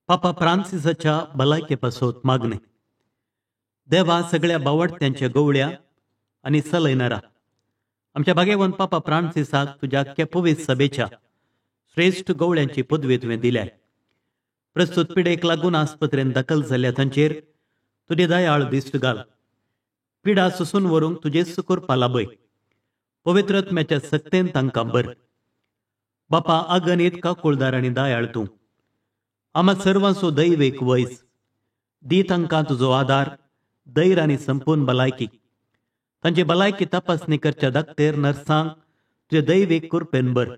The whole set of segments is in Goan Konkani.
पापा फ्रांसिसाच्या भलायके पासत मागणे. देवा सगळ्या बावडत्यांच्या गवळ्या आनी सलयनारा आमच्या भागेवन पापा फ्रांसिसाक तुज्या केपोवीस सभेच्या श्रेश्ठ गवळ्यांची पदवी तुवें दिल्या. प्रस्तुत पिडेक लागून आस्पत्रेन दाखल जाल्ल्या तांचेर तुजे दयाळ दिश्ट घाल. पिडा सोसून व्हरूंक तुजेच करपा लाभय. पवित्र आत्म्याच्या सक्तेन तांकां बर. बापा अगणीत काकुळदार आनी दयाळ तूं आमा सर्वांचो दैवेक वयस दी. तांकां तुजो आदार, धैर्य आनी संपूर्ण भलायकी. तांची भलायकी तपासणी करच्या दाक्तेर नर्सांक तुजे दैवीक कृपेन बर.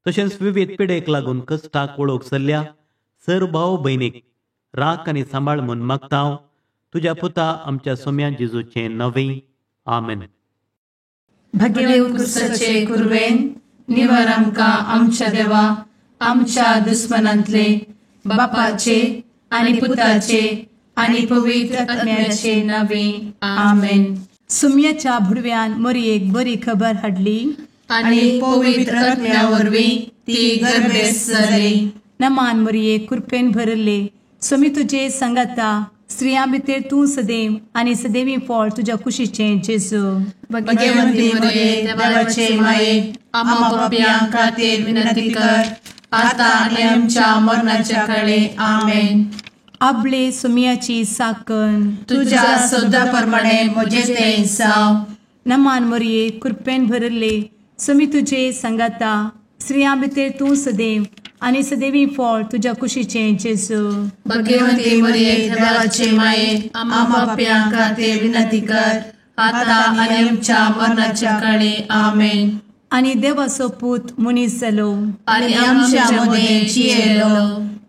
तशेंच विविध पिडेक लागून कश्टाक वळख चल्ल्या सर भाव भयणीक राख आनी सांबाळ म्हूण मागता हांव तुज्या पुता आमच्या सोम्या जेजूचें नवें. आमेन. भगेवंत क्रिस्ताचे कुर्वेन निवर आमकां आमच्या देवा आमच्या दुस्मनांतले बापाचे आनी पुताचे आनी पवित्र आत्म्याचे नवे. आमेन. सुम्याच्या भुडव्यान मोरयेक बरी खबर हाडली आनी पवित्र आत्म्या वरवीं ती गर्भेस्त जाली. नमान मोरये, कृपेन भरले, स्वामी तुजे सांगाता, स्त्रियां भितर तूं सदैव आनी सदैवी फळ तुज्या कुशीचें जेजू. भगवंती मोरये, देवाचे माये, आम्हा पाप्यां खातीर विनंती कर आता आनी आमच्या मरणाच्या काळे. आमेन. आपले सुमियाची साकन तुझ्या सदा प्रमाणे म्हजे तें जावं. नमान मोरये, कृपेन भरले, स्वामी तुजे सांगाता, स्त्रियां भितर तूं सदैव आनी सदैवी फळ तुज्या कुशीचें जेजू. भगवंती मोरये, देवाचे माये, आम्हा पाप्यां खातीर विनंती कर आता आनी आमच्या मरणाच्या काळे. आमेन. आनी देवाचो पूत मनीस जालो आनी आमच्या मदें जियेलो.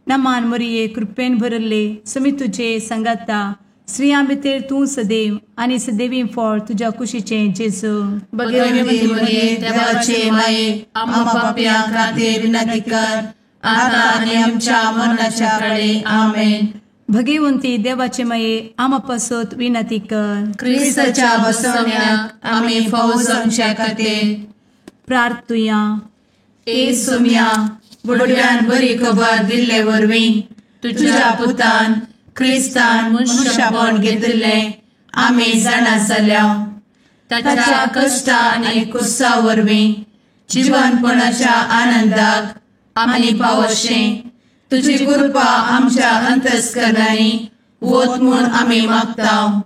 नमान मोरये, कृपेन भरले, स्वामी तुजे सांगाता, स्त्रियां भितर तूं सदैव आनी सदैवी फळ तुज्या कुशीचें जेजू. भगवंती मोरये, देवाचे माये, आम्हा पाप्यां खातीर विनंती कर आता आनी आमच्या मरणाच्या काळे. आमेन. भगवंती देवाचे माये, आम्हा पासत विनंती कर. क्रिस्ताच्या बसवण्याक आमी फावो जावच्या खातीर प्रार्थुया. ए सोम्या, बुडव्यान बरी खबर दिल्ले वरवीं तुझ्या पुतान क्रिस्तान मनुष्यपण घेतिल्लें आमी जाणा जाल्या. ताच्या कश्टा आनी कुस्सा वरवीं जिवनपणाच्या आनंदाक आमी पावशें तुजी कृपा आमच्या अंतस्करणांनी वत म्हूण आमी मागता.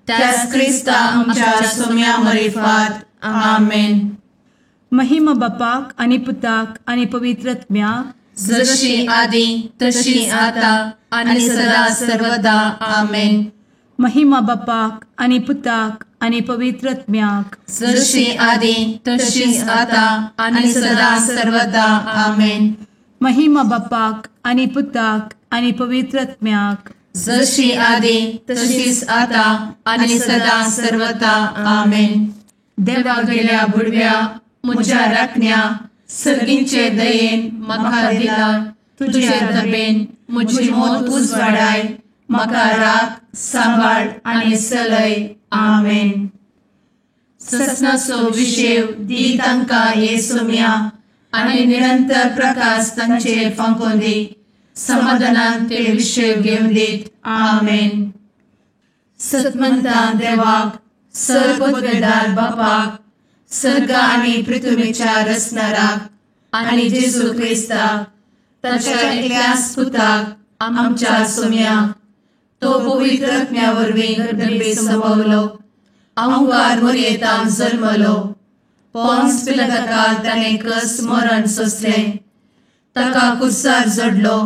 त्याच क्रिस्ता आमच्या सोम्या मरिफात. आमेन. महिमा बापाक आनी पुताक आनी पवित्र आत्म्याक, जशी आदी तशी आता आनी सदा सर्वदा. आमेन. महिमा बापाक आनी पुताक आनी पवित्र आत्म्याक, जशी आदी तशीच आता आनी सदा सर्वदा. आमेन. महिमा बापाक आनी पुताक आनी पवित्र आत्म्याक, जशी आदी तशीच आता आनी सदा सर्वदा. आमेन. देवा गेल्या बुडव्या म्हज्या राखण्या सर्गींचे दयेन म्हाका दिला तुजे दबेन म्हजी मोत उजवाडाय म्हाका राख सांबाळ आनी सलय. आमेन. ससनाचो विशेव दी तांकां ये सोम्या आनी निरंतर प्रकाश तांचेर फांकोवन दी. समाधानान ते विशेव घेवन दीत. आमेन. सतमंता देवाक, सर पदवेदार बापाक, सर्ग आनी पृथ्वीच्या रचणाराक आनी जेजू क्रिस्ताक ताच्या एकल्याच पुताक आमच्या सोम्याक, तो पवित्र आत्म्या वरवीं गर्भे संभवलो, अंकार मोरयेतान जल्मलो, पोन्स पिलाताकाल ताणें कस मरण सोंसलें, ताका कुर्सार जडलो,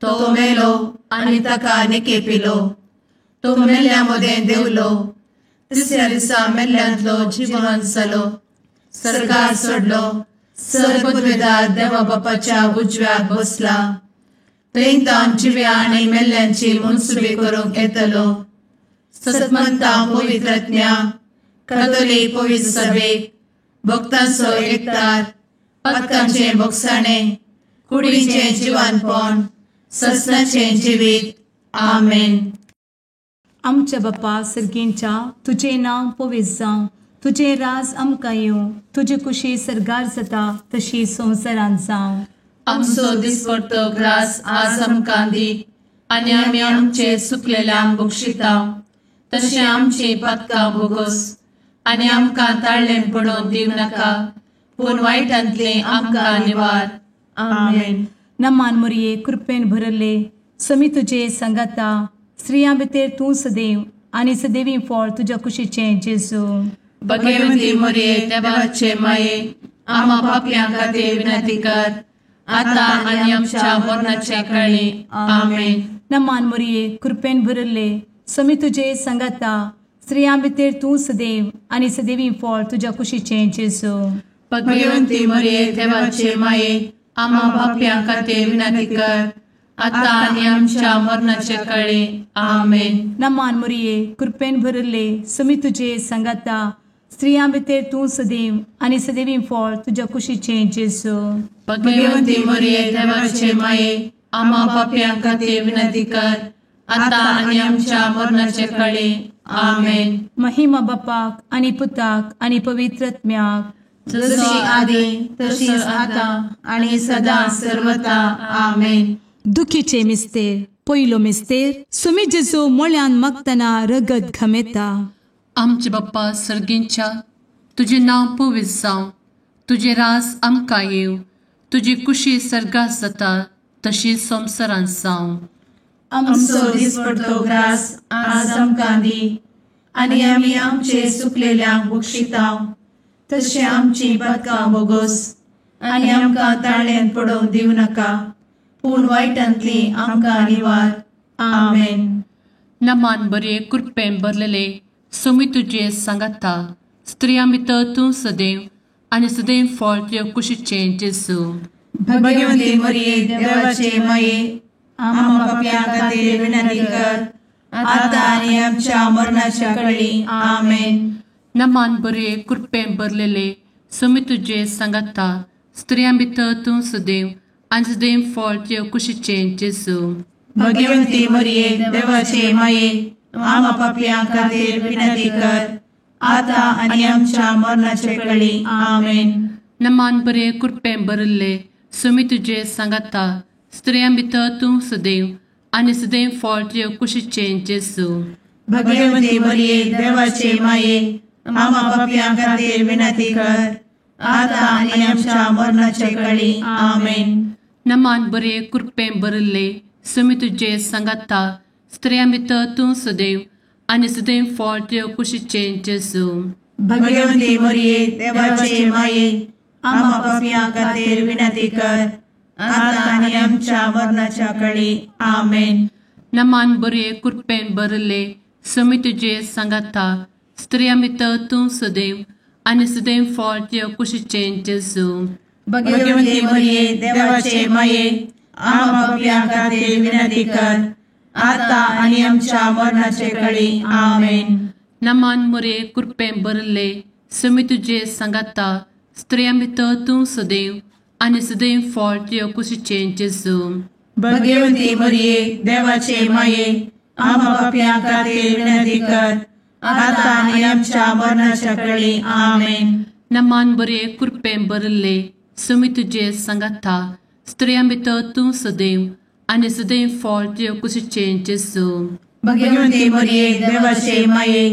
तो मेलो आनी ताका निकेपिलो, तो मेल्ल्या मदें देंवलो, तिसऱ्या दिसा मेल्ल्यांतलो जिवन जालो, सरकार सोडलो, सर पदवेदार देवा बापाच्या उजव्याक बसला, थंय तावन जिव्या आनी मेल्ल्यांची मनसुबी करूंक येतलो. सतमंता पवित्र आत्म्या, कातोलीक पवित्र सभेक, भक्तांचो एकतार, पातकांचें भोगसाणें, कुडीचें जिवानपण, ससनाचें जिवीत. आमेन. आमच्या बापा सर्गींच्या, तुजें नांव पवित्र जावं, तुजें राज आमकां येवं, तुजी कुशी सर्गार जाता तशी संवसारांत जावं. आमचो दिसपडतो ग्रास आज आमकां दी आनी आमी आमचे सुकलेल्यांक बक्षिता तशें आमची पातकां भोगोस आनी आमकां ताळ्ळें पडोवन दिवं नाका पूण वायटांतलें आमकां निवार. आमेन. नमान मोरये कृपेन भरले समी तुजे सांगाता स्त्रियां भितर तूं सदैव आनी सदैवी फळ तुज्या कुशीचें जेजू. भगवती मोरये देवाचे माये आमा पापयां खातीर विनंती कर आतां आनी आमच्या मरणाच्या काळी. आमेन. नमान मोरये कृपेन भरले समी तुजे सांगाता स्त्रियां भितर तूं सदैव आनी सदैवी फळ तुज्या कुशीचें जेजू. भगवती मोरये देवाचे माये आमा पापयां खातीर विनंती कर आतां आनी आमच्या मरणाच्या काळी. आमेन. नमान मोरये कृपेन भरले समी तुजे सांगाता स्त्रियां भितर तूं सदैव आनी सदैवी फळ तुज्या कुशीचें जेजू. भगवती मोरये देवाचे माये आमा पापयां खातीर विनंती कर आतां आनी आमच्या मरणाच्या काळी. आमेन. महिमा बापाक आनी पुताक आनी पवित्र आत्म्याक, जशी आदी तशीच आतां आनी सदां सर्वता. आमेन. दुखीचे मिस्तेर. पयलो मिस्तेर सुमी जेजू मोळ्यान मागतना रगत घमेता. आमचे बाप्पा सर्गींच्या, तुजें नांव पवित्र जावं, तुजें रास आमकां येवं, तुजी कुशी सर्गात जाता तशी संवसारांत जावं. आमचो दिसपडतो ग्रास आज आमकां दी आनी आमी आमचे सुकलेल्यांक बक्षिता तशें आमची पातकां भोगोस आनी आमकां ताळ्ळेंत पडोवंक दिवं नाका पूण वायटांतली आमकां निवार. आमेन. नमान बरे कृपेन भरलेले सोमी तुजे सांगाता, स्त्रियां भितर तूं सदैव आनी सदैव फळ तुज्या कुशीचें जेजू. भगवती मोरये देवाचे माये आमा पापयां खातीर विनंती कर आतां आनी आमच्या मरणाच्या काळी. आमेन. नमान बरे कृपेन भरलेले सोमी तुजे सांगाता, स्त्रियां भितर तूं सदैव आनी सदैव फळ तुज्या कुशीचें जेजू. भगवती मोरये देवाचे माये आमा पापयां खातीर विनंती कर आतां आनी आमच्या मरणाच्या काळी. आमेन. नमान बरे कृपेन भरिल्ले सोमी तुजे सांगाता, स्त्रियां भितर तूं सदैव आनी सदैव फळ तुज्या कुशीचें जेजू. भगवती मोरये देवाचे माये आमा पापयां खातीर विनंती कर आतां आनी आमच्या मरणाच्या काळी. आमेन. नमान बरे कृपेन भरिल्ले सोमी तुजे सांगाता, स्त्रियां भितर तूं सदैव आनी सदैव फळ तुज्या कुशीचें जेजू. भगवती मोरये देवाचे माये आमा पापयां खातीर विनंती कर आतां आनी आमच्या मरणाच्या काळी. आमेन. नमान बरे कृपेन भरिल्ले सोमी तुजे सांगाता, स्त्रियां भितर तूं सदैव आनी सदैव फळ तुज्या कुशीचें जेजू. भगवती मोरये देवाचे माये आमा पापयां खातीर विनंती कर आतां आनी आमच्या मरणाच्या काळी. आमेन. नमान मोरये कृपेन भरिल्ले सोमी तुजे सांगाता, स्त्रियां भितर तूं सदैव आनी सदैव फळ तुज्या कुशीचें जेजू. भगवती मोरये देवाचे माये आमा पापयां खातीर विनंती कर आतां आनी आमच्या मरणाच्या काळी. आमेन. नमान बरे कृपेन भरिल्ले सोमी तुजे सांगाता, स्त्रियां भितर तूं सदैव आनी सदैव फळ तुज्या कुशीचें जेजू. भगवती मोरये देवाचे माये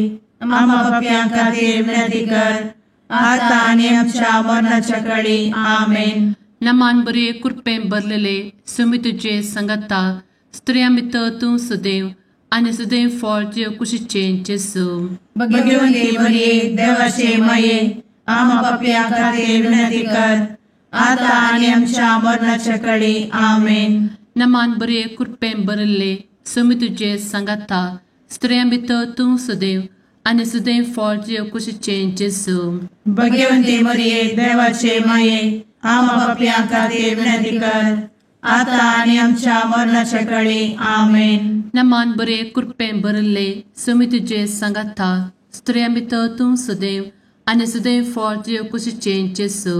आमा पापयां खातीर विनंती कर आतां आनी आमच्या मरणाच्या काळी. आमेन. नमान बरे कृपेन भरलेले सोमी तुजे सांगाता, स्त्रियां भितर तूं सदैव आनी सदैव फळ तुज्या कुशीचें जेजू. भगवती मोरये देवाचे माये आमा पापयां खातीर विनंती कर आतां आनी आमच्या मरणाच्या काळी. आमेन. नमान बरे कृपेन भरिल्ले सोमी तुजे सांगाता, स्त्रियां भितर तूं सदैव आनी सदैव फळ तुज्या कुशीचें जेजू. भगवती मोरये देवाचे माये आमा पापयां खातीर विनंती कर आतां आनी आमच्या मरणाच्या काळी. आमेन. नमान बरे कृपेन भरिल्ले सोमी तुजे सांगाता, स्त्रियां भितर तूं सदैव आनी सदैव फळ तुज्या कुशीचें जेजू.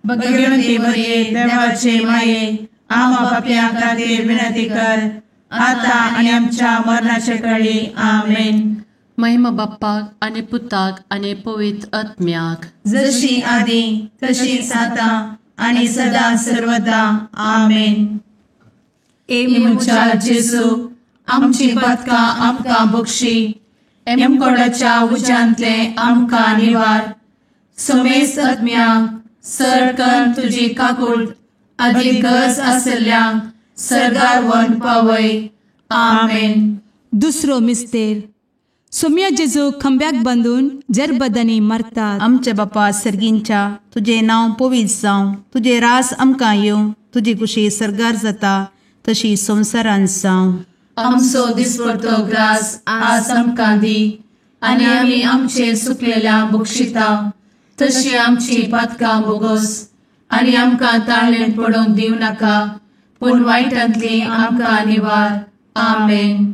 भगवती मोरये देवाचे माये आमा पापयां खातीर विनंती कर आतां आनी आमच्या मरणाच्या काळी. आमेन. महिमा बाप्पाक आनी पुताक आनी पवित्र आत्म्याक, जशी आदी तशीच आतां आनी सदा सर्वदा. आमेन. ए म्हज्या जेजू, आमची पातकां आमकां बक्षी, एमकोडाच्या उज्यांतले आमकां निवार. समेस्त आत्म्यांक सरकन तुजी काकूट आदी गरज आसल्ल्यांक सर्गार व्हरून पावय. आमेन. दुसरो मिस्तेर. सोम्या जेजू खंब्याक बांदून जरबदांनी मारतात. आमच्या बापा सर्गींच्या, तुजें नांव पवित्र जावं, तुजें रास आमकां येवं, तुजी कुशी सर्गार जाता तशी संवसारांत जावं. आमचो दिसपडतो ग्रास आज आमकां दी आनी आमी आमचे सुकलेल्या बक्षिता तशी आमची पातकां बोगस आनी आमकां ताळेन पडोवंक दिवं नाका, पूण वायटांतली आमकां निवार. आमेन.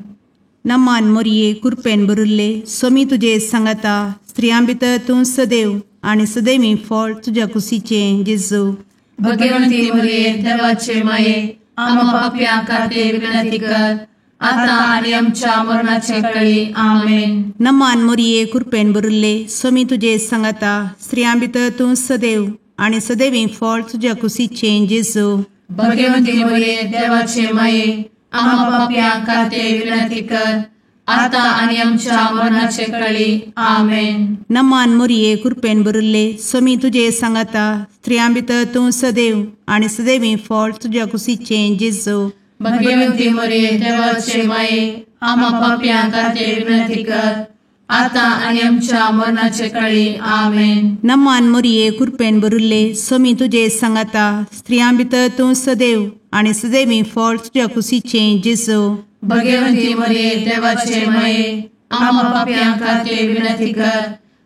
नमान मोरये, कुरपेन भरिल्ले, सोमी तुजे सांगाता, स्त्रियां भितर तूं सदैव आनी सदैवी फळ तुज्या कुशीचें जेजू. भगवंती मोरये, देवाचे माये, आमा पापयां खातीर विनंती कर आतां आनी आमच्या मरणाचे कळी. आमेन. नमान मोरये, कुरपेन भरिल्ले, सोमी तुजे सांगाता, स्त्रियां भितर तूं सदैव आनी सदैवी फळ तुज्या कुशीचें जेजू. भगवंती मोरये, देवाचे माये, आमा पापयां खातीर विनंती कर आतां आनी आमच्या मरणाचे कळी. आमेन. नमान मोरये, कुरपेन भरिल्ले, सोमी तुजे सांगाता, स्त्रियां भितर तूं सदैव आनी सदैवी फळ तुज्या कुशीचें जेजू. भगवंती मोरये, देवाचे माये, आमा पापयां खातीर विनंती कर आतां आनी आमच्या मरणाचे कळी. आमेन. नमान मोरये, कुरपेन भरिल्ले, सोमी तुजे सांगाता, स्त्रियां भितर तूं सदैव आनी सदैवी फळ तुज्या कुशीचें जेजू. भगवंती मोरये, देवाचे माये, आमा पापयां खातीर विनंती कर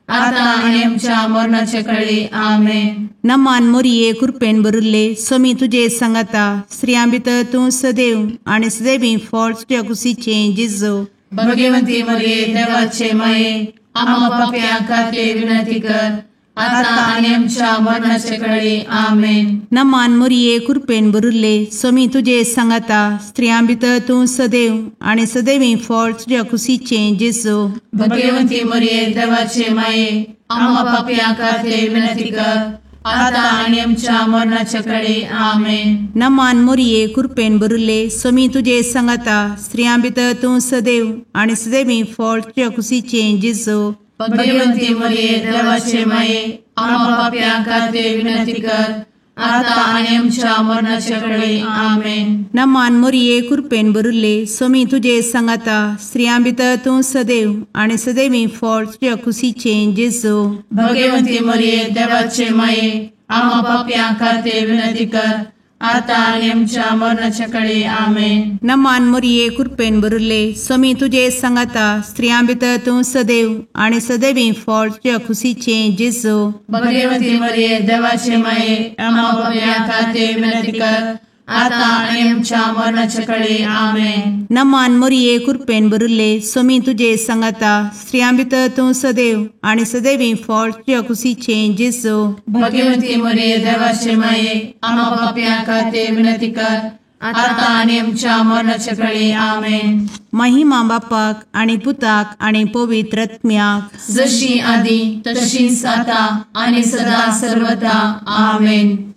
आतां आनी आमच्या मरणाचे कळी. आमेन. नमान मोरये, कुरपेन भरिल्ले, सोमी तुजे सांगाता, स्त्रियां भितर तूं सदैव आनी सदैवी फळ तुज्या कुशीचें जेजू. भगवंती मोरये, देवाचे माये, आमा पापयां खातीर विनंती कर आतां आनी आमच्या मरणाचे कळी. आमेन. नमान मोरये, कुरपेन भरिल्ले, सोमी तुजे सांगाता, स्त्रियां भितर तूं सदैव आनी सदैवी फळ तुज्या कुशीचें जेजू. भगवंती मोरये, देवाचे माये, आमा पापयां खातीर विनंती कर आतां आनी आमच्या मरणाचे कळी. आमेन. नमान मोरये, कुरपेन भरिल्ले, सोमी तुजे सांगाता, स्त्रियां भितर तूं सदैव आनी सदैवी फळ तुज्या कुशीचें जेजू. भगवंती मोरये, देवाचे माये, आमा पापयां खातीर विनंती कर आतां आनी आमच्या मरणाचे कळी. आमेन. नमान मोरये, कुरपेन भरिल्ले, सोमी तुजे सांगाता, स्त्रियां भितर तूं सदैव आनी सदैवी फळ तुज्या कुशीचें जेजू. भगवंती मोरये, देवाचे माये, आमा पापयां खातीर विनंती कर आतां आनी आमच्या मरणाचे कळी. आमेन. नमान मोरये, कुरपेन भरिल्ले, सोमी तुजे सांगाता, स्त्रियां भितर तूं सदैव आनी सदैवी फळ तुज्या कुशीचें जेजू. भगवंती मोरये, देवाचे माये, आमा पापयां खातीर विनंती कर आतां आनी आमच्या मरणाचे कळी. आमेन. नमान मोरये, कुरपेन भरिल्ले, सोमी तुजे सांगाता, स्त्रियां भितर तूं सदैव आनी सदैवी फळ तुज्या कुशीचें जेजू. भगवंती मोरये, देवाचे माये, आमा पापयां खातीर विनंती कर आतां आनी आमच्या मरणाचे कळी. आमेन. महिमा बापाक आनी पुताक आनी पवित्र आत्म्याक, जशी आदी तशीच आतां आनी सदा सर्वदा. आमेन.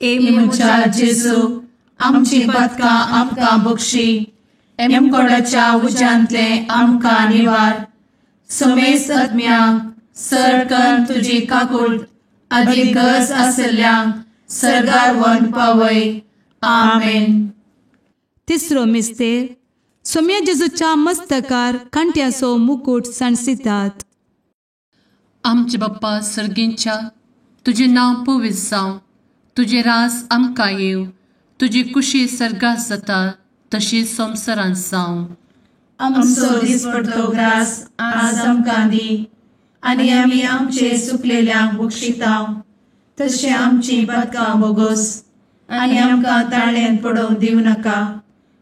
ए म्हज्या जेजू, आमची पातकां आमकां बक्षी, एमकोडाच्या उज्यांतले आमकां निवार. समेस्त आत्म्यांक सरकन तुजी काकूट आदी गरज आसल्ल्यांक सर्गार व्हरून पावय. आमेन. तिसरो मिस्तेर. सोम्या जेजूच्या मस्तकार कांट्याचो मुकूट सांडसितात. आमचे बाप्पा सर्गींच्या, तुजें नांव पवित्र जावं, तुजें रास आमकां येवं, तुजी कुशी सर्गात जाता तशी संवसारांत जावं. आमचो दिसपडतो ग्रास आज आमकां दी आनी आमी आमचे सुकलेल्यांक बक्षिता तशें आमची पातकां बोगस आनी आमकां ताळ्यांत पडोवंक दिवं नाका,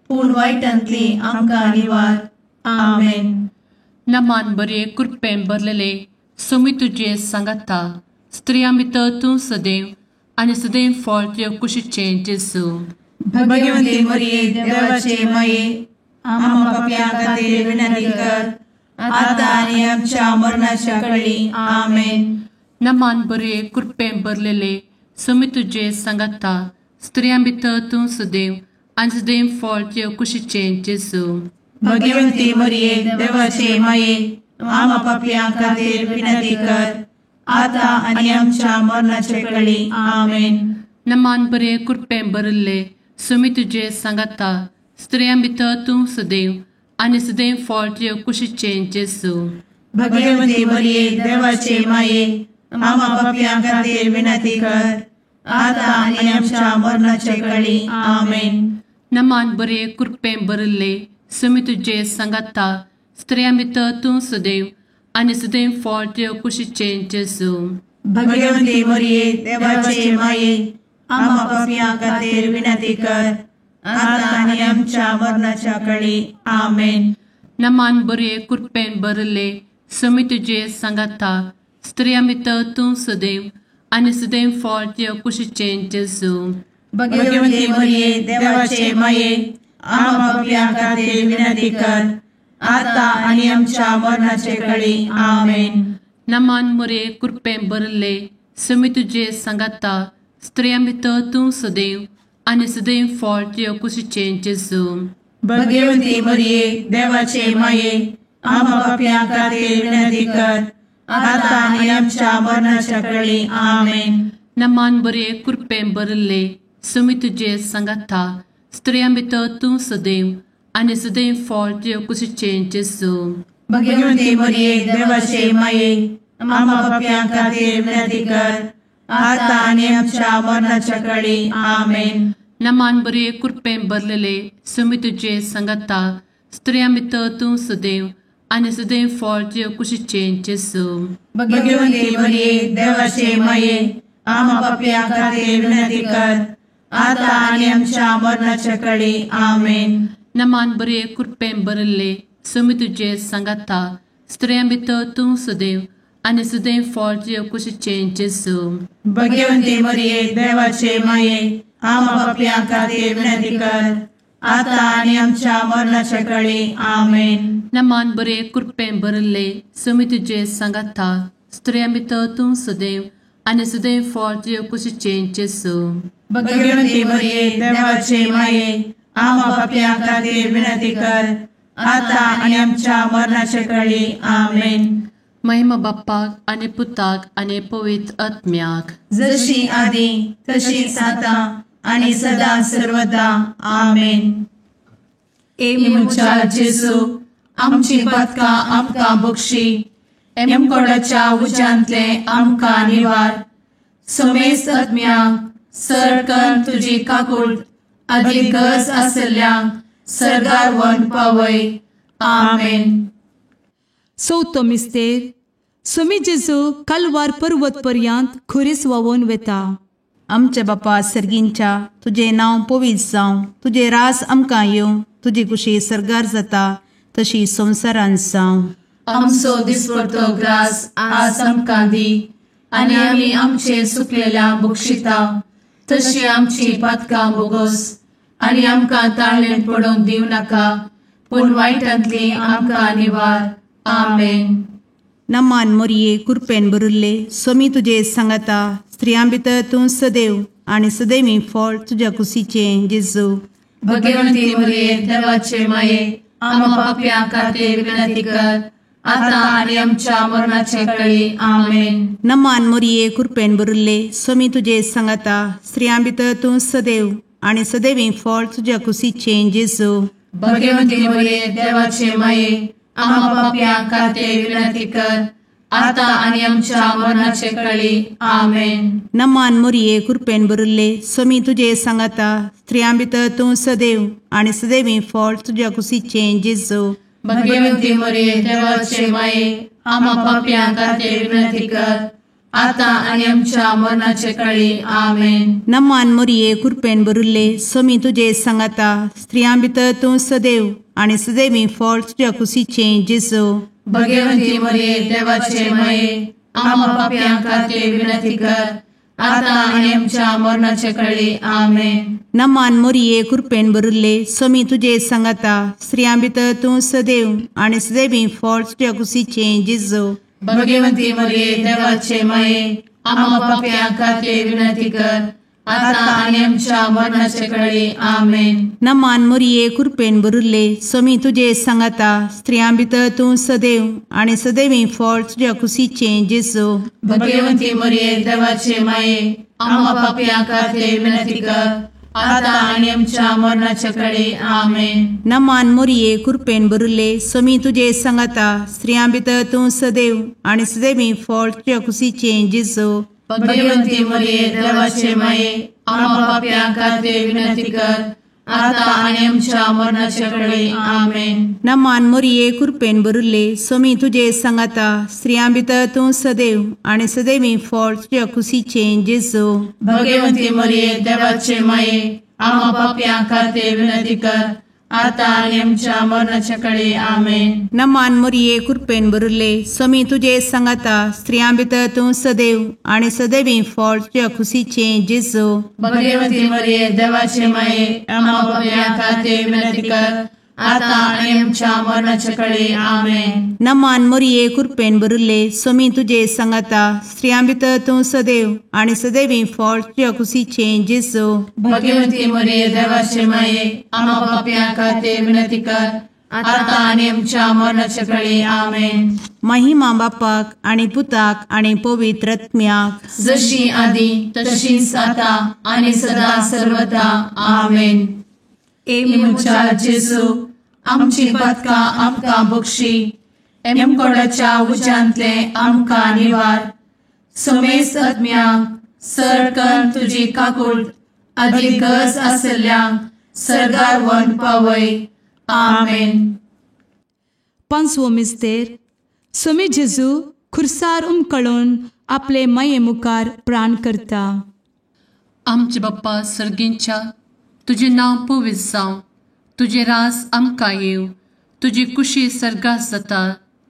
पूण वायटांतली आमकां निवार. आमेन. नमान बरे कृपेन भरलेले, सोमी तुजे सांगाता, स्त्रियां भितर तूं सदैव आनी सदैव फळ तुज्या कुशीचें जेजू. भगवंती मरिये, देवाचे माये, आम्हा पाप्यां खातीर विनंती कर आतां आनी आमच्या मरणाच्या कळी. आमेन. नमान बरे कृपेन भरलेले, सोमी तुजे सांगाता, स्त्रियां भितर तूं सदैव आनी सदैव फळ तुजे कुशीचें जेजू. भगवंती मरिये देवाचे माये, आमा पापयां खातीर विनंती कर, आतां आनी आमच्या मरणाचे कळी. आमेन. नमान बरे कृपेन भरिल्ले, सोमी तुजे सांगाता, स्त्रियां भितर तूं सदैव आनी सदैव फळ तुजे कुशीचें जेजू. भगवंती मरिये देवाचे माये, आमा पापयां खातीर विनंती कर, आतां आनी आमच्या मरणाचे कळी. आमेन. नमान बरे कृपेन भरिल्ले, सोमी तुजे सांगाता, स्त्रियां भितर तूं सदैव आनी सदैव फळ तुजे कुशीचें जेजू. भगवंती मरिये देवाचे माये, आमा पापयां खातीर विनंती कर, आतां आनी आमच्या मरणाच्या कळी. आमेन. नमान बरे कृपेन भरिल्ले, सोमी तुजे सांगाता, स्त्रियां भितर तूं सदैव आनी सदैव फळ तुजे कुशीचें जेजू. भगवंती मरिये देवाचे माये, आमा पापयां खातीर विनंती कर, आतां आनी आमच्या मरणाचे कळी. आमेन. नमान मरिये कृपेन भरिल्ले, सोमी तुजे सांगाता, स्त्रियां भितर तूं सदैव आनी सदैव फळ तुजे कुशीचें जेजू. भगवंती मरिये देवाचे माये, आमा पापयां खातीर विनंती कर, आतां आनी आमच्या मरणाच्या कळी. आमेन. नमान बरे कृपेन भरिल्ले, सोमी तुजे सांगाता, स्त्रियां भितर तूं सदैव आनी सदैव फळ तुजे कुशीचें जेजू. भगवंती मरिये देवाचे माये, आमा पापयां खातीर विनंती कर, आतां आनी आमच्या मरणाच्या कळी. आमेन. नमान बरे कृपेन भरलेले, सोमी तुजे सांगाता, स्त्रियां भितर तूं सदैव आनी सदैव फळ तुजे कुशीचें जेजू. भगवंती मरिये देवाचे माये, आमा पापयां खातीर विनंती कर, आतां आनी आमच्या मरणाच्या कळी. आमेन. नमान बरे कृपेन भरिल्ले, सोमी तुजे सांगाता, स्त्रियां भितर तूं सदैव आनी सदैव फळ तुजे कुशीचें जेजू. भगवंती मरिये देवाचे माये, आमा पापयां खातीर विनंती कर, आतां आनी आमच्या मरणाच्या कळी. आमेन. नमान बरे कृपेन भरिल्ले, सोमी तुजे सांगाता, स्त्रियां भितर तूं सदैव आनी सदैव फळ तुजे कुशीचें जेजू. भगवंती मरिये देवाचे माये, आमा पापयां खातीर विनंती कर, आतां आनी आमच्या मरणाच्या कळी. आमेन. महिमा बाप्पाक आनी पुताक आनी पवित्र आत्म्याक, जशी आदी तशीच आतां आनी सदा सर्वदा. आमेन. ए म्हज्या जेजू, आमची पातकां आमकां बक्षी, एमकोडाच्या उज्यांतले आमकां निवार, समेस्त आत्म्यांक सरकन तुजी काकूट आदी गरज आसल्ल्यांक सर्गार व्हरून पावय. आमेन. चवथो मिस्तेर, सोमी जेजू कालवार पर्वत पर्यंत खुरीस व्हांवून वेता. आमच्या बापा सर्गींच्या, तुजें नांव पवित्र जावं, तुजें राज आमकां येवं, तुजी कुशी सर्गार जाता तशी संवसारांत जावं. आमचो दिसपडतो ग्रास आज आमकां दी, आनी आमी आमचे सुकलेल्या बक्षिता तशी आमची पातकां बोगस, आनी आमकां ताळणेंत पडोवंक दिवं नाका, पूण वायटांतली आमकां निवार. आमेन. नमान मोरये कृपेन भरिल्ले, सोमी तुजे सांगाता, स्त्रियां भितर तूं सदैव आनी सदैवी फळ तुज्या कुशीचें जेजू. भगवंती मोरये देवाचे माये, आमा पापयां खातीर विनंती कर, आतां आनी आमच्या मरणाचे कळी. आमेन. नमान मोरये कृपेन भरिल्ले, सोमी तुजे सांगाता, स्त्रियां भितर तूं सदैव आनी सदैवी फळ तुज्या कुशीचें जेजू. भगवंती मोरये देवाचे माये, आमा पापयां खातीर विनंती कर, आतां आनी आमच्या मरणाचे कळी. आमेन. नमान मोरये कृपेन भरिल्ले, सोमी तुजे सांगाता, स्त्रियां भितर तूं सदैव आनी सदैवी फळ तुज्या कुशीचें जेजू. भगवंती मोरये देवाचे माये, आमा पापयां खातीर विनंती कर, आतां आनी आमच्या मरणाचे कळी. आमेन. नमान मोरये कृपेन भरिल्ले, सोमी तुजे सांगाता, स्त्रियां भितर तूं सदैव आनी सदैवी फळ तुज्या कुशीचें जेजू. भगवंती मोरये देवाचे माये, आमा पापयां खातीर विनंती कर, आतां आनी आमच्या मरणाचे कळी. आमेन. नमान मोरये कृपेन भरिल्ले, सोमी तुजे सांगाता, स्त्रियां भितर तूं सदैव आनी सदैवी फळ तुज्या कुशीचें जेजू. भगवंती मोरये देवाचे माये, आम्हा पापयां खातीर विनंती कर आता आनी आमच्या मरणाचे कळी. आमेन. नमान मोरये कृपेन भरिल्ले स्वामी तुजे सांगाता, स्त्रियां भितर तूं सदैव आनी सदैवी फळ तुज्या कुशीचें जेजू. भगवंती मोरये देवाचे माये आम्हा पापयां खातीर विनंती कर आता आनी आमच्या मरणाचे कळी. आमेन. नमान मोरये कृपेन भरिल्ले स्वामी तुजे सांगाता, स्त्रियां भितर तूं सदैव आनी सदैवी फळ तुज्या कुशीचें जेजू. भगवंती मोरये देवाचे माये आम्हा पापयां खातीर विनंती कर आता आनी आमच्या मरणाचे कळी. आमेन. नमान मोरये कृपेन भरिल्ले स्वामी तुजे सांगाता, स्त्रियां भितर तूं सदैव आनी सदैवी फळ तुज्या कुशीचें जेजू. भगवंती मोरये देवाचे माये आम्हा पापयां खातीर विनंती कर आता आनी आमच्या मरणाचे कळी. आमेन. नमान मोरये कृपेन भरिल्ले स्वामी तुजे सांगाता, स्त्रियां भितर तूं सदैव आनी सदैवी फळ तुज्या कुशीचें जेजू. भगवंती मोरये देवाचे माये आम्हा पापयां खातीर विनंती कर आता आनी आमच्या मरणाचे कळी. आमेन. नमान मोरये कृपेन भरिल्ले स्वामी तुजे सांगाता, स्त्रियां भितर तूं सदैव आनी सदैवी फळ तुज्या कुशीचें जेजू. भगवंती मोरये देवाचे माये आम्हा पापयां खातीर विनंती कर आता आनी आमच्या मरणाचे कळी. आमेन. महिमा बापाक आनी पुताक आनी पवित्र आत्म्याक, जशी आदी तशीच आता आनी सदा सर्वदा. आमेन. ए म्हज्या जेजू आमची पातकां आमकां बक्षी, एमकोडाच्या उज्यांतले आमकां निवार, समेस्त आत्म्यांक सरकन तुजी काकूट आदी गरज आशिल्ल्यांक सर्गार व्हरून पावय. आमेन. पांचवो मिस्तेर. स्वामी जेजू खुर्सार उमकळून आपले माये मुखार प्राण करता. आमचे बाप्पा सर्गींच्या, तुजें नांव पवित्र जावं, तुजें रास आमकां येवं, तुजी कुशी सर्गात जाता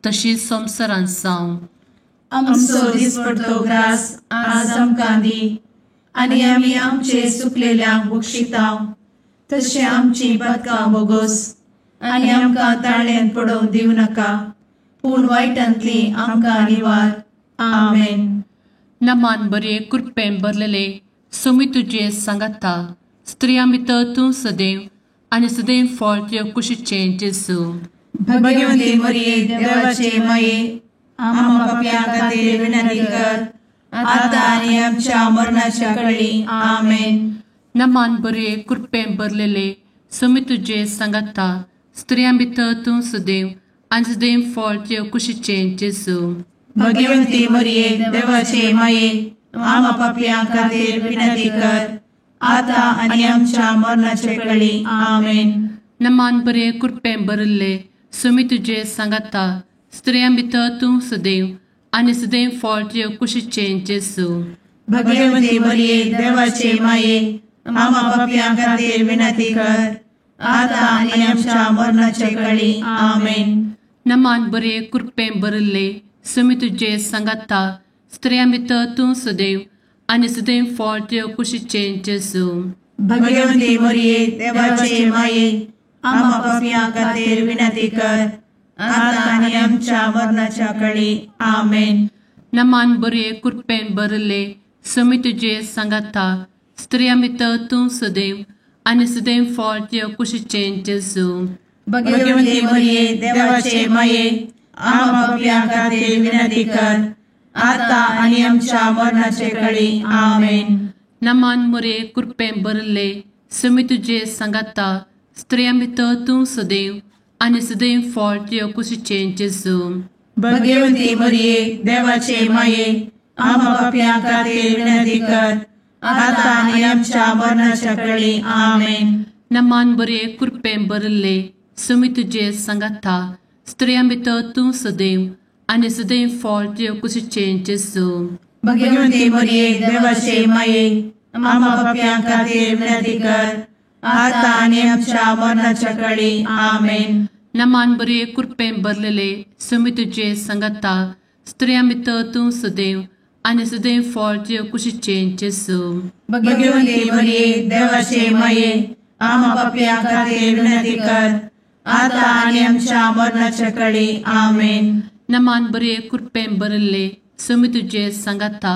तशी संवसारांत जावं. आमचो दिसपडतो ग्रास आज आमकां दी आनी आमी आमचे चुकलेल्यांक बक्षितांव तशें आमची पातकां बोगोस आनी आमकां ताळ्यांत पडोवंक दिवं नाका, पूण वायटांतली आमकां निवार. आमेन. नमान बरे कृपेन भरलेले स्वामी तुजे सांगाता, स्त्रियां भितर तूं सदैव आनी सदैव फळ तुज्या कुशीचें जेजू. भगवंती मोरये देवाचे माये आम्हा पापयां खातीर विनंती कर आता आनी आमच्या मरणाच्या कळी. आमेन. नमान बरे कृपेन भरलेले स्वामी तुजे सांगाता, स्त्रियां भितर तूं सदैव आनी सदैव फळ तुज्या कुशीचें जेजू. भगवंती मोरये देवाचे माये आम्हा पापयां खातीर विनंती कर आता आनी आमच्या मरणाचे कळी. आमेन. नमान बरे कृपेन भरिल्ले स्वामी तुजे सांगाता, स्त्रियां भितर तूं सदैव आनी सदैव फळ तुज्या कुशीचें जेजू. भगवंती मोरये देवाचे माये आम्हा पापयां खातीर विनंती कर आता आनी आमच्या मरणाचे कळी. आमेन. नमान बरे कृपेन भरिल्ले स्वामी तुजे सांगाता, स्त्रियां भितर तूं सदैव आनी सदैव फळ तुज्या कुशीचें जेजू. भगवंती मोरये देवाचे माये आम्हा पापयां खातीर विनंती कर आता आनी आमच्या मरणाच्या कळी. आमेन. नमान बरे कृपेन भरिल्ले स्वामी तुजे सांगाता, स्त्रियां भितर तूं सदैव आनी सदैव फळ तुज्या कुशीचें जेजू. भगवंती मोरये देवाचे माये आम्हा पापयां खातीर विनंती कर आता आनी आमच्या मरणाचे कळी. आमेन. नमान मोरये कृपेन भरिल्ले स्वामी तुजे सांगाता, स्त्रियां भितर तूं सदैव आनी सदैव फळ तुज्या कुशीचें जेजू. भगवंती मोरये देवाचे माये आम्हा पापयां खातीर विनंती कर आता आनी आमच्या मरणाच्या कळी. आमेन. नमान बरे कृपेन भरिल्ले स्वामी तुजे सांगाता, स्त्रियां भितर तूं सदैव आनी सदैव फळ तुज्या कुशीचें जेजू. भगवंती मोरये देवाचे माये आम्हा पापयां खातीर विनंती कर आता आनी आमच्या मरणाच्या कळी. आमेन. नमान बरे कृपेन भरलेले स्वामी तुजे सांगाता, स्त्रियां भितर तूं सदैव आनी सदैव फळ तुज्या कुशीचें जेजू. भगवंती मोरये देवाचे माये आम्हा पापयां खातीर विनंती कर आता आनी आमच्या मरणाच्या कळी. आमेन. नमान बरे कृपेन भरिल्ले स्वामी तुजे सांगाता,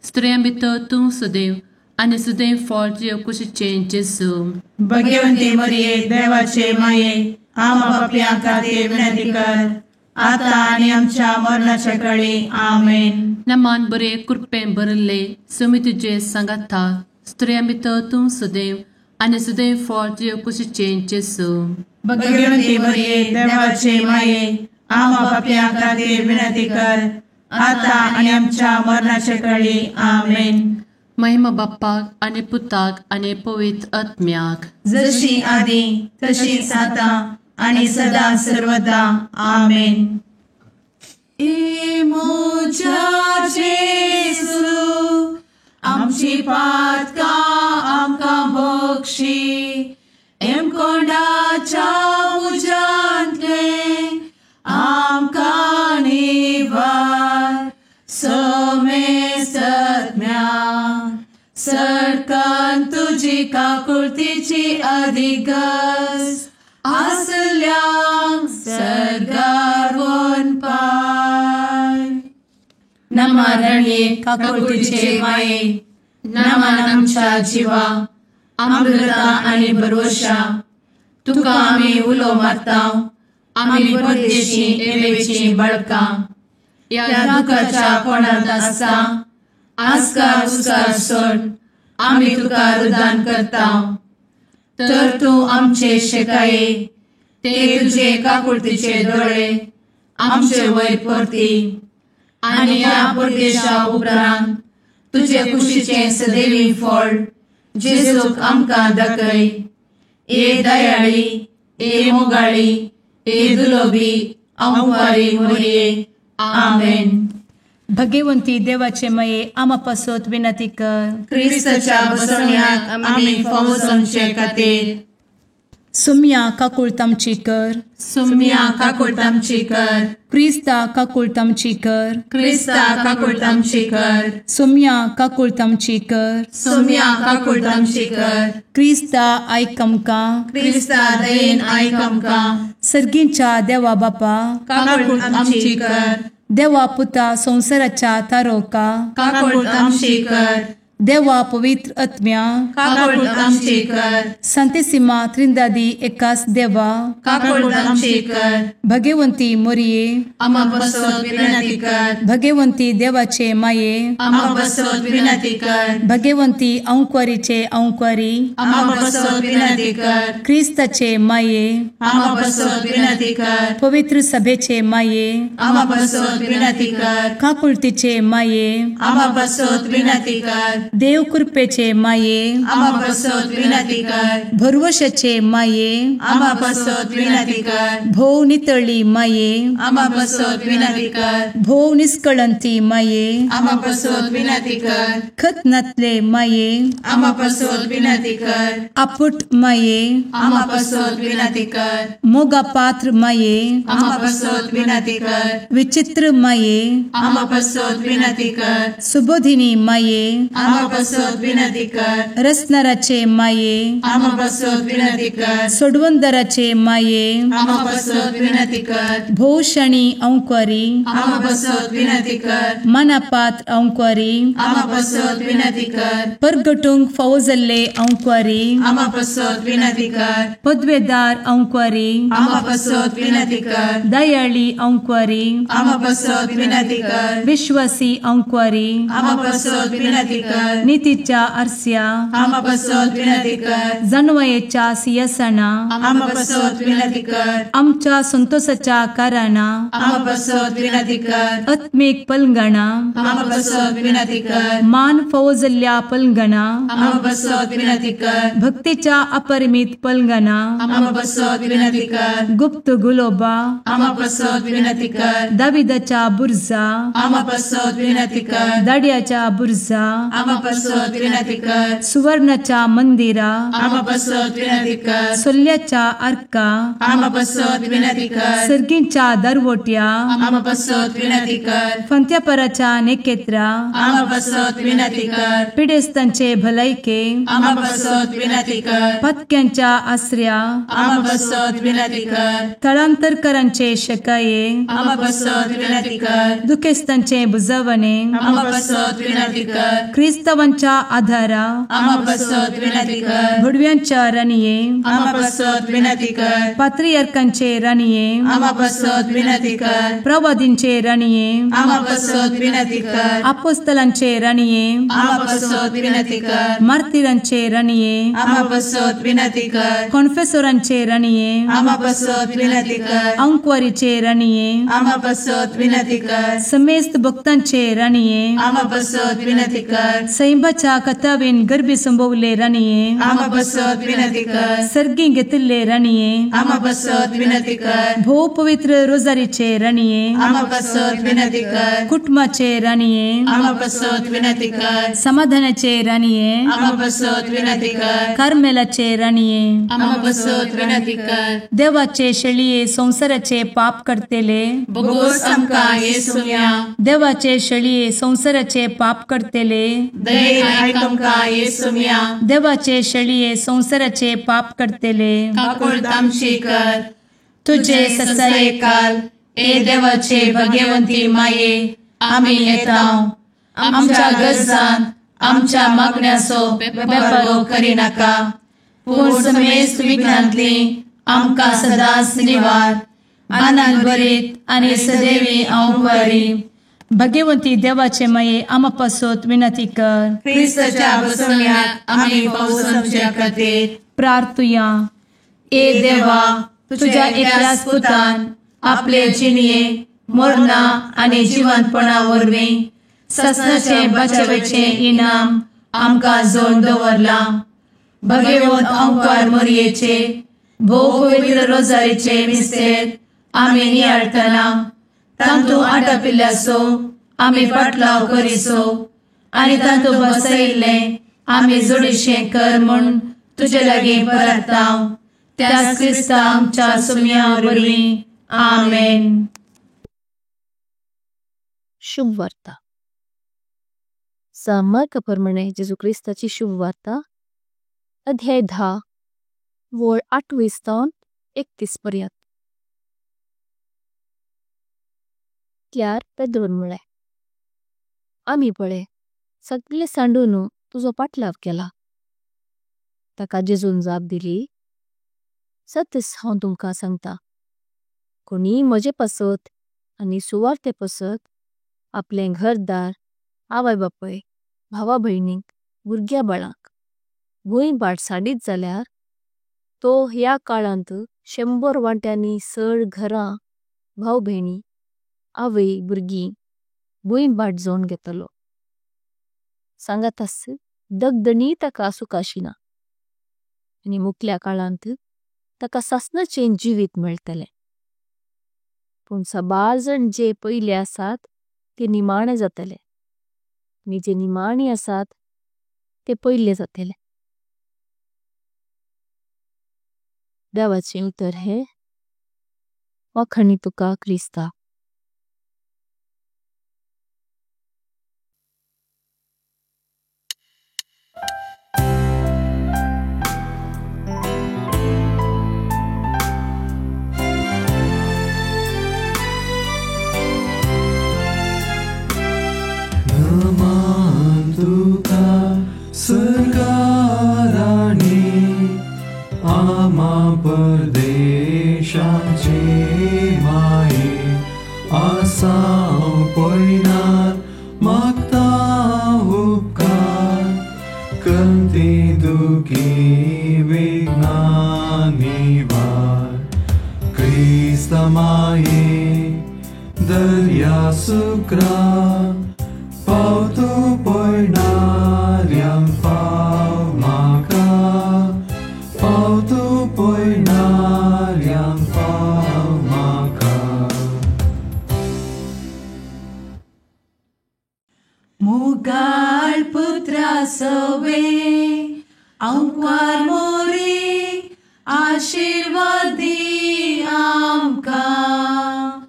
स्त्रियां भितर तूं सदैव आनी सदैव फळ तुजे कुशीचें जेजू. भगवंती मरिये देवाचे माये, आमा पापयां खातीर विनंती कर, आतां आनी आमच्या मरणाच्या कळी. आमेन. नमान बरे कृपेन भरिल्ले, स्वामी तुजे सांगाता, स्त्रियां भितर तूं सदैव आनी सदैव फळ तुजे कुशीचें जेजू. भगवंती मरिये देवाचे माये, आमा पापयां खातीर विनंती कर, आतां आनी आमच्या मरणाच्या कळी. आमेन. महिमा बाप्पाक आनी पुताक आनी पवित्र आत्म्याक, जशी आदी तशीच आतां आनी सदा सर्वदा. आमेन. ए म्हज्या जेजू, आमची पातकां आमकां बक्षी, एमकोंडाच्या उज्यांतलें आमकां निवार, समेस्तज्ञा सरकान तुजी काकुळतीची अधिगस आसल्यांक सर्गार वनपाय. नमरणये काकुळतीचे माये, नमन आमच्या जिवा, अमृता आनी भरवशा, तुका आमी उलो मारता, आमी परदेशी एवेची बळकां, ह्या दुखाच्या कोणांत आसता आस्कार उस्कार सोड आमी तुका रुदान करता, तर तूं आमचे शेकाये ते तुजे काकुळतीचे दोळे आमचे वयर परती, आनी ह्या परदेशा उपरांत तुजे कुशीचें सदैवी फळ जेजूक आमकां दाखय. ए दयाळी, ए मोगाळी, ए दुलोबी अंवारी मोरये. आमेन. भगवंती देवाचे मये, आमा पासत विनंती कर. क्रिस्ताच्या बसवण्याक आमी फावो जावचे खातीर. सुम्या काकुळट आमची कर. सुम्या काकुळट आमची कर. क्रिस्ता काकुळट आमची कर. क्रिस्ता काकुळट आमची कर. सुम्या काकुळट आमची कर. सुम्या काकुळट आमची कर. क्रिस्ता आयक आमकां. क्रिस्ता दयेन आयक आमकां. सर्गींच्या देवा बापा, काकुळट आमची कर. देवा पुता संवसाराच्या तारोका, काकुळट आमची कर. देवा पवित्र आत्म्या, काकुळट आमची कर. सांतेसिमा त्रिंदादी एकास देवा, काकुळट आमची कर. भगवंती मोरये, आमा पासत विनंती कर. भगवंती देवाचे माये, आमा पासत विनंती कर. भगवंती अंकुरीचे अंकुरी, आमा पासत विनंती कर. क्रिस्ताचे माये, आमा पासत विनंती कर. पवित्र सभेचे माये, आमा पासत विनंती कर. काकुळतीचे माये, आमा पासत विनंती कर. देव कृपेचे माये, आमा पासत विनंती कर. भरवशाचे माये, आमा पासत विनंती कर. भोव नितळी माये, आमा पासत विनंती कर. भोव निष्कळंती माये, आमा पासत विनंती कर. खतनातले माये, आमा पासत विनंती कर. आपुट माये, आमा पासत विनंती कर. मोगा पात्र माये, आमा पासत विनंती कर. विचित्र माये, आमा पासत विनंती कर. सुबोधिनी माये, आमा पासत विनंती कर. रसनाराचे माये, आमा पासत विनंती कर. सोडवंदराचे माये, आमा पासत विनंती कर. भोवशणी अंकुरी, आमा पासत विनंती कर. मनापात्र अंकुरी, आमा पासत विनंती कर. परगटूंक फावो जाल्ले अंकुरी, आमा पासत विनंती कर. पदवेदार अंकुरी, आमा पासत विनंती कर. दयाळी अंकुरी, आमा पासत विनंती कर. विश्वासी अंकुरी, आमा पासत विनंती कर. नितीच्या आरस्या, आमा पासत विनंती कर. जानवयेच्या सिंहासना, आमा पासत विनंती कर. आमच्या संतोषाच्या कारणा, आमा पासत विनंती कर. आत्मीक पलंगणा, आमा पासत विनंती कर. मान फावो जाल्ल्या पलंगणा, आमा पासत विनंती कर. भक्तीच्या अपरिमित पलंगणा, आमा पासत विनंती कर. गुप्त गुलोबा, आमा पासत विनंती कर. दाविदाच्या बुर्जा, आमा पासत विनंती कर. दाड्याच्या बुर्जा, आमा पासत विनंती कर। सुवर्णाच्या मंदिरा आमा पासत विनंती कर। सोल्याच्या आर्का आमा पासत विनंती कर। सर्गींच्या दरवोट्या आमा पासत विनंती कर। फंत्यापराच्या नेकेत्रा आमा पासत विनंती कर। पिडेस्तांचे भलायके आमा पासत विनंती कर। पत्क्यांच्या आसऱ्या आमा पासत विनंती कर। थळांतरकरांचे शकाये आमा पासत विनंती कर। दुखेस्तांचे बुजवणे आमा पासत विनंती कर। क्रिस्तावांच्या आधारा आमा पासत विनंती कर। भुडव्यांच्या राणये आमा पासत विनंती कर। पात्रियार्कांचे राणये आमा पासत विनंती कर। प्रवादींचे राणये आमा पासत विनंती कर। अपोस्तलांचे राणये आमा पासत विनंती कर। मार्तीरांचे राणये आमा पासत विनंती कर। कॉन्फेसोरांचे राणये आमा पासत विनंती कर। अंकवारीचे राणये आमा पासत विनंती कर। समेस्त भक्तांचे राणये आमा पासत विनंती कर। सैंबाच्या कथावेन गर्भी संभवले राणये आमा पासत विनंती कर। सर्गी घेतिल्ले राणये आमा पासत विनंती कर। भोव पवित्र रोजारीचे राणये आमा पासत विनंती कर। कुटुंबाचे राणये आमा पासत विनंती कर। समाधानाचे राणये आमा पासत विनंती कर। कार्मेलाचे राणये आमा पासत विनंती कर। देवाचे शेळये संसाराचे पाप करतेले बोगोस आमकां येसुम्या। देवाचे शेळये संसाराचे पाप करतेले दयेन आयक आमकां येसुम्या। देवाचे शेळये संसाराचे पाप करतेले काकूळत आमची कर। तुझे ससायेकाल ए देवाचे भगवंती माये आमी येता आमच्या गरजान आमच्या मागण्याचो बेपारो करिनाका, पूण समेस्त विघ्नांतली आमकां सदांच निवार। आनंद भरीत आनी सदैवी अंकुरी भगवंती देवाचे माये आमा पासत विनंती कर। क्रिस्ताच्या बसवण्यात आमी पावस आमच्या खातीर प्रार्थुया। ए देवा, तुझ्या एकल्याच पुतान आपले जिणये मरणा आनी जिवंतपणा वरवीं सासणाचें बचावेचें इनाम आमकां जोडून दवरलां। भगवंत अंकार मोरयेचे भोव पवित्र रोजारीचे मिस्तेर आमी नियाळटना तांतू आटापिल्ल्याचो आमी पाटलाव करिसो आनी तांतू बसयिल्लें आमी जोडीशें कर म्हूण तुजे लागीं परताव त्या क्रिस्ता आमच्या सुम्या वरवीं आमेन। शुभ वार्ता। सामार्का प्रमाणे जेजू क्रिस्ताची शुभ वार्ता अध्याय 10 वळ 28 तावन 31 पर्यंत। त्यार पेद्रून म्हळें, आमी पळे सगळे सांडून तुजो पाटलाव केला। ताका जेजून जाप दिली, सत्य हांव तुमकां सांगता, कोणी म्हजे पासत आनी सुवार्ते पासत आपलें घरदार, आवय बापय, भावा भयणींक, भुरग्या बाळांक भूंय बाट सांडीत जाल्यार तो ह्या काळांत 100 वांट्यांनी सड घरां, भाव भयणी, आवय भुरगीं भूंय बाट जोवन घेतलो। सांगातास दगदणी ताका सुखाशिना आनी मुखल्या काळांत ताका सासणाचें जिवीत मेळटलें। पूण सबार जण जे पयले आसात ते निमाणे जातले आनी जे निमाणे आसात ते पयले जातले। देवाचें उतर हें वाखाणी तुका क्रिस्ता। नमान तुका सरकाराणी आमा परदेशाचे माये आसाव पयनार मागता उपकार कंती दुखी विघ्नां निवार क्रिस्त माये दर्या सुक्रा पावतो पयणाऱ्यांक पाव म्हाका पावतो पयणाऱ्यांक पाव म्हाका। मुगाळ पुत्रा सवे आंकवार मोरी आशिर्वादी आमकां.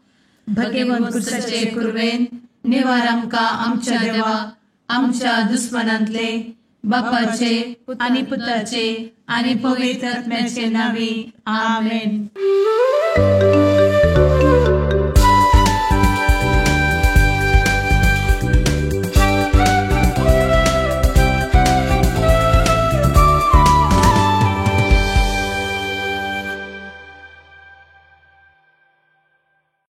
भगवंत कुर्साचे कुर्वेन निवार आमकां आमच्या देवा आमच्या दुस्मनांतले बापाचे आनी पुताचे आनी पवित्र आत्म्याचे नांवी आमेन.